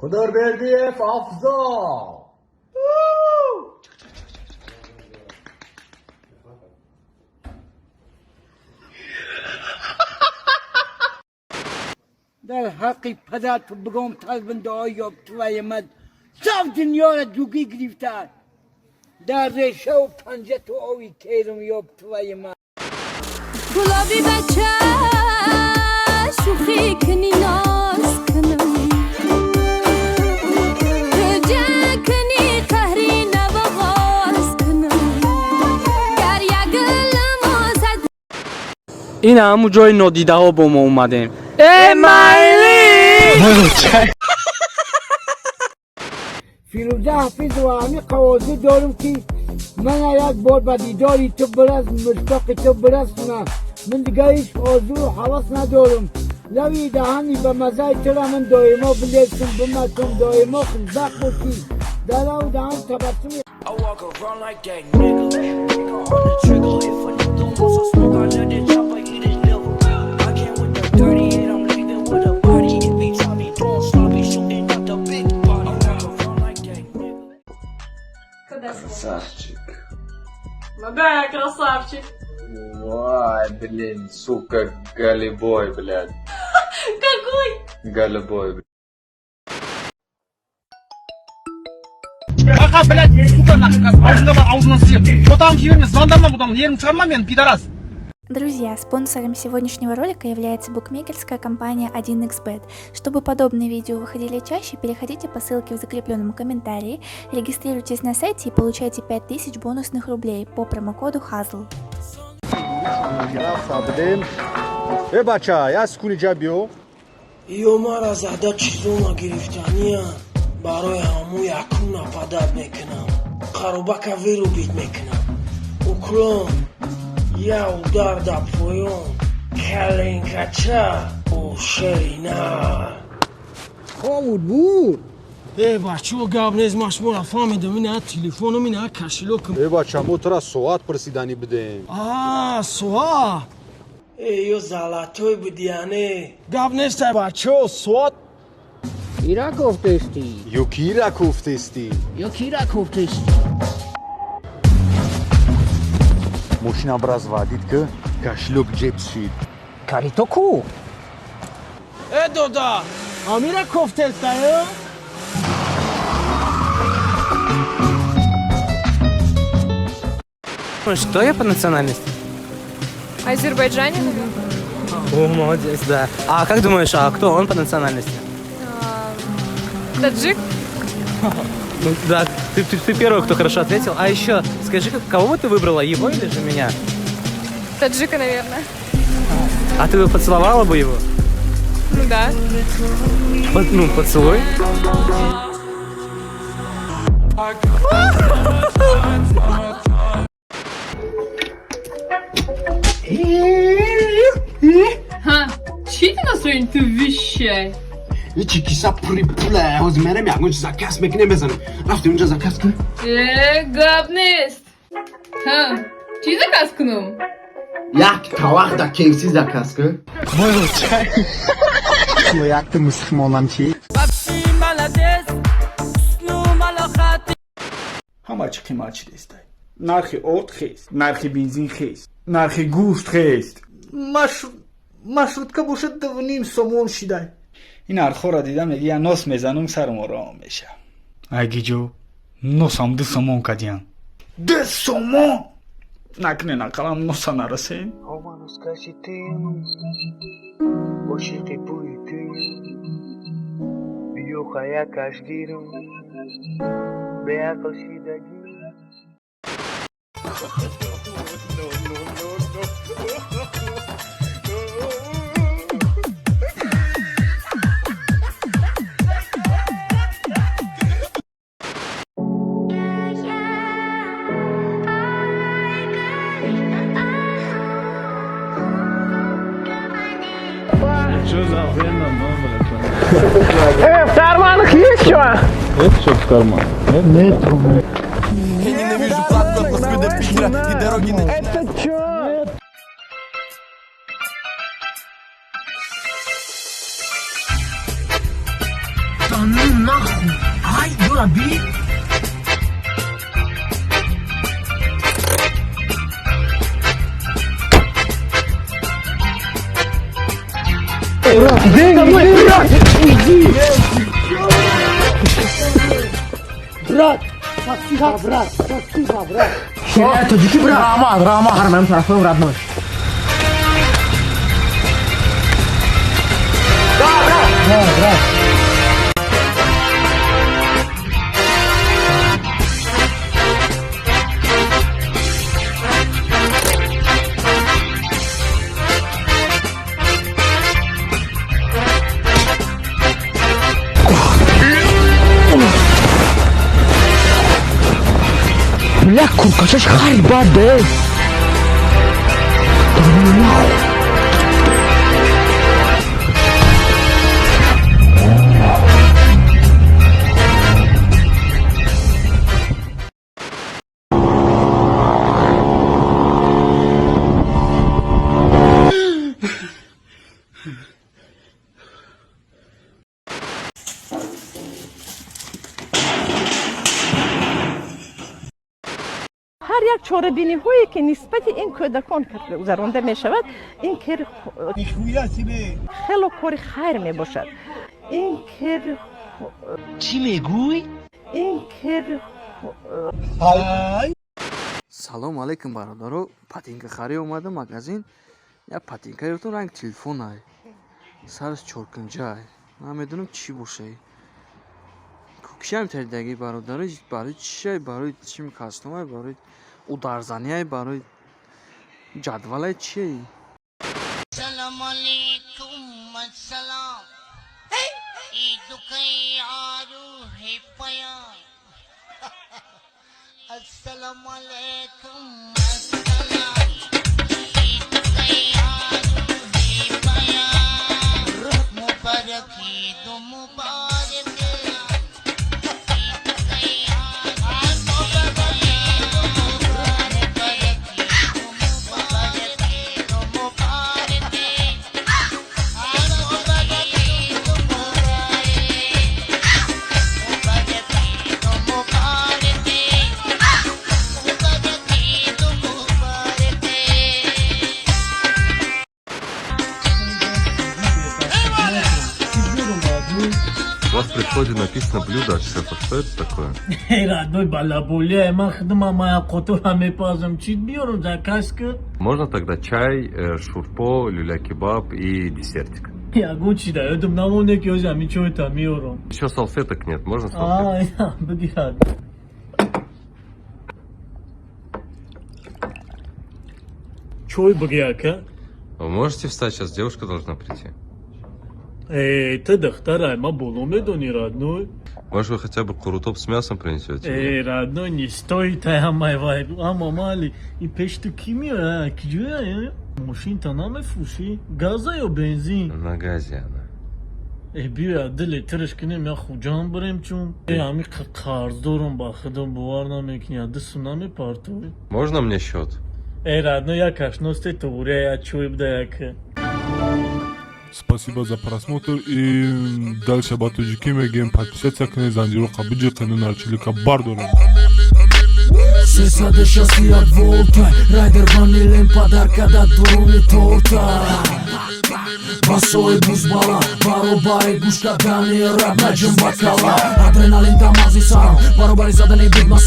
Худорбердиев Афзал. Дар ҳаққи падар ту бигом талбиндаҳои ёбтуваи ман сав дунёра дугӣ гирифтааст. Дар решаву панҷа ту ови керум ёбтуваи ман. Гулоби бача, шӯхӣ кунӣ, ноз кунам, туҷа кунӣ, қаҳри навоғоз кунам, гар як гулам озад. Ин ҳамун ҷои нодидаҳо бо мо омадем. Э, майли. Фирӯза Ҳафизова, ҳамин қавозӣ дорум, ки мана як бор ба дидори ту бирас, муштоқи ту бирасонам. Ман дигар ҳеҷ орзую ҳавас надорум. Лави даҳани ба маззаи тура ман доимо билесум, бимакум, доимо хушбахт бошӣ, дар лаву даҳан табассуми. I walk around like that nigga. Finger on the trigger. If a nigga wants some smoke, I let the chopper eat his liver. I came with the 38, I'm leaving with a body. If he try me doing sloppy, shooting out the big body. I walk around like that nigga. Красавчик. Ну да, я красавчик. Ой, блин, сука, голубой, блядь. Какой? Голубой, блядь. Ақа, блядь, сука, нахуй, аузыңда бар, аузыңнан сиып. Ботағым жіберме, звондама бұдан, ерім шығарма мені, пидорас. Друзья, спонсором сегодняшнего ролика является букмекерская компания 1xBet. Чтобы подобные видео выходили чаще, переходите по ссылке в закрепленном комментарии, регистрируйтесь на сайте и получайте 5000 бонусных рублей по промокоду HAZL. Э, бача, я секунди ҷа биё. Ё мара зада чизома гирифтания, барои ҳаму якум нападать мекунам, қаробака вырубить мекунам. Уклон, я удар да поён, калинкача о шерина. Хомуд буд. Э, бачо, гап нест, ман шуморо фаҳмидам. Ина телефоном, ина кошелёкам. Э, бача, мо тура соат пурсиданӣ бидем. А, соат. Э, ё золотой будияне. Гап нест, бачо, соат. Ира гуфтести. Ё кира куфтестӣ? Ё кира гуфтести. Мошина браз вадид, ки кошелёк ҷеб шид. Карито ку. Э, дода, амира кофтеста, э. Что я по национальности? Азербайджанин? О, молодец, да. А как думаешь, а кто он по национальности? Таджик? Ну да, ты первый, кто хорошо ответил. А еще скажи, кого бы ты выбрала, его или же меня? Таджика, наверное. А ты бы поцеловала бы его? Ну да. Ну, поцелуй. Ха, чӣ настроение ту вещай? Ичи киса пури пула, ҳозир мерем, ягон чиз заказ мекунем, мезанем. Рафтем, унҷа заказ кун. Э, гап нест. Ха, чӣ заказ кунам? Як тавақ да KFC заказ кун. Якта мусулмонам чи? Ҳама чӣ қимат шидестай: нархи орд хест, нархи бензин хест, нархи гӯшт хест, маршрутка бошад 2,5 сомон шидай. Ин архҳоро дида, меги я нос мезанум, сарум ором меша. Айгиҷо носам 2 сомон кадиян, 2 сомон накунен, ақаллам носа нарасем. Ошиқи бӯи ту, биё хаякаш гирум, беақл шидагӣ. Э, в карманах есть что? Это что в карман? Нет. Я ненавижу платку от Москвы до Питера и дороги на Это чё? Да ну. Нахуй. Ай, дура би. Уйди! Брат, спасибо, брат, спасибо, брат. Тоҷикӣ, брат. Раҳмат, раҳмат, ҳар ман тарафам, родной. Да, брат. Бля, куркачаш хари баде. Ҳар як чорабиниҳое ки нисбати ин кӯдакон гузаронда мешавад, ин кери хело кори хайр мебошад. Ин кери Чӣ мегӯй? Ин кери Салом алейкум, бародаро. Патинкахарӣ омадам магазин. Як патинка ёфтам, ранги телефонай, сараш чоркунҷай, намедонам чӣ бошай. Кукшиам таридаги, бародаро. Барои чишай? Барои чим кастомай? Барои ударзаниай? Барои ҷадвалай? Чиай? Салом алейкум, ассалом. Идукай аруҳи паём. Ассалому алейкум, ассалом. Идукай аруҳи паём. Муборак, Иду муборак. Идукай муборак, Иду муборак, Иду муборак, Иду муборак. Муборак, Иду муборак. Муборак, Иду муборак. Муборак, Иду муборак. У вас при входе написано «блюдо от шефа». Что это такое? Эй, родной, балаболия, ман худма мая қотура мепазам. Чӣ биёрам, заказ ки? Можно тогда чай, шурпо, люля-кебаб и десертик? Ягон чи да ёдам намонде, ки ҳози ҳамин чойта меёрам. Еще салфеток нет, можно салфеток? А, бигирад. Чой бигир, ака. Вы можете встать, сейчас девушка должна прийти. Эй, ты духтарай, ма боло медони, родной. Может, вы хотя бы курутоб с мясом принесете? Эй, родной, не стоит, ҳамаи вай. Ама мали, и пеш ту ки меояд, киҷоя? Мошинта намефурӯшӣ? Газа ё бензин? На газе она. Э, биёя, диле тирш кунем, я Хуҷанд бирем, чун э ҳами қарз дорам ба худам, бовар намекунӣ, дисту намепартоӣ. Можно мне счет? Э, родной, як кашносте туғурия, я чой буда як. Спасибо за просмотр и дальше ба тоҷикӣ мегӯем: подписаться кунед, занҷироқа биҷиқену нарчилика бардорем. 361 волта, райдер ванилен подарка да дуруни торта. Басои бузбала баробари гӯш кардани рап наҷим бакала. Адреналин да мағзи сарам баробари задани бигма.